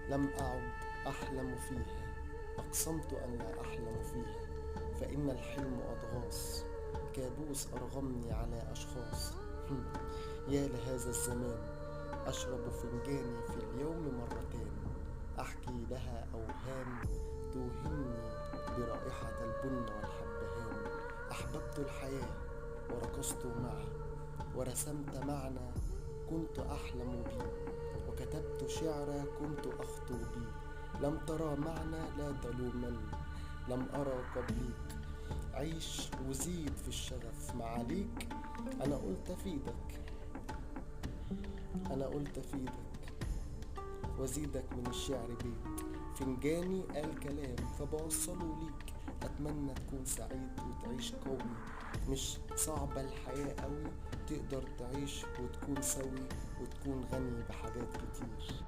لم أعد أحلم فيها، أقسمت أن لا أحلم فيها، فإن الحلم أضغاث، كابوس أرغمني على أشخاص. يا لهذا الزمان، أشرب فنجاني في اليوم مرتين، أحكي لها أوهام توهمني برائحة البن والحبهان. أحببت الحياة ورقصت معها ورسمت معنى كنت أحلم بي، وكتبت شعرا كنت أخطو بي. لم ترى معنى لا تلومني، لم أرى قبليك. عيش وزيد في الشغف ما عليك، أنا قلت أفيدك، أنا قلت أفيدك وأزيدك من الشعر بيت. فنجاني قال كلام فبوصله ليك، أتمنى تكون سعيد وتعيش قوي، مش صعبة الحياة قوي، تقدر تعيش وتكون سوي وتكون غني بحاجات كتير.